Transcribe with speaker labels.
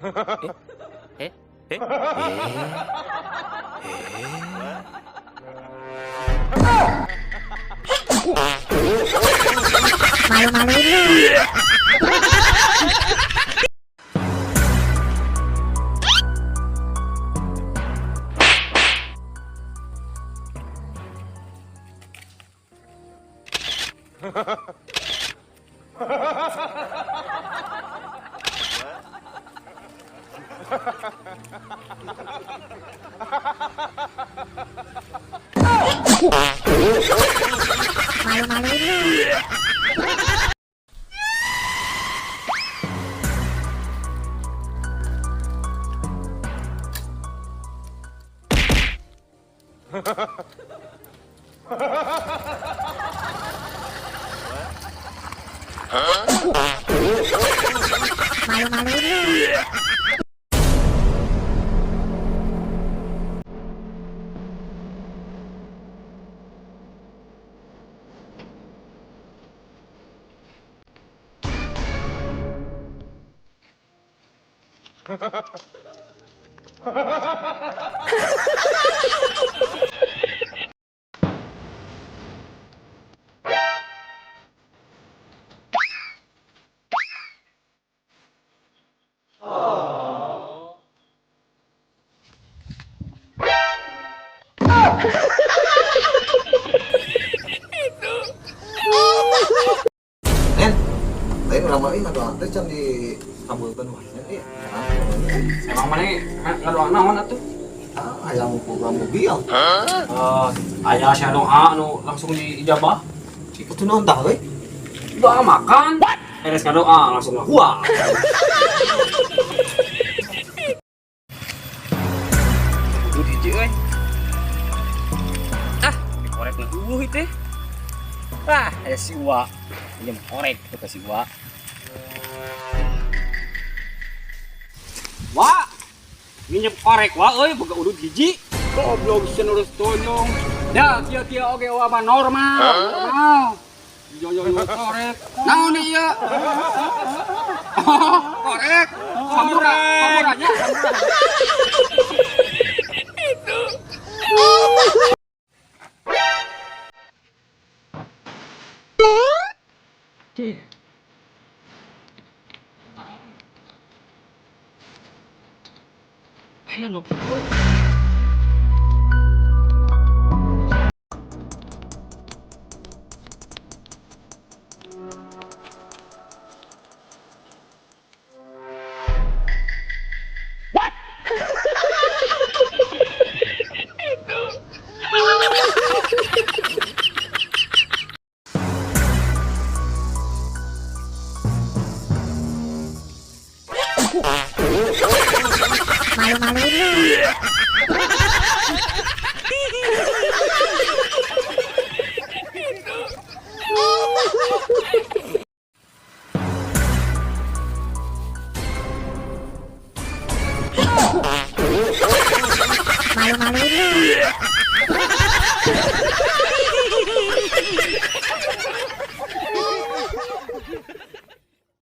Speaker 1: Eh? Eh?
Speaker 2: Malu-maluin lu. Malu-maluin lu. Malu-maluin lu.
Speaker 3: Nen, lain urang mah ngadoa teh can dikabulkeun wae nya ieu.
Speaker 4: Emang mana ngadoa naon atuh?
Speaker 3: Ah, hayang boga mobil.
Speaker 4: Eh, aya sia doa anu langsung diijabah.
Speaker 3: Itu naon tah euy?
Speaker 4: Doa makan. Beres ngadoa langsung ngakuah. Kudu hiji euy. Ah, korek na eueuh teh. Ah, aya si Uwa. Pinjam korek tuh ke si Uwa. Wa, minjem korek wa euy boga udud hiji. Goblok sieun urus tonyong. Da kieu-kieu oge wa mah normal. Normal. Yo yo yo korek. Naon ieu? Korek. Sampura, sampuranya, sampura. Ayo lo.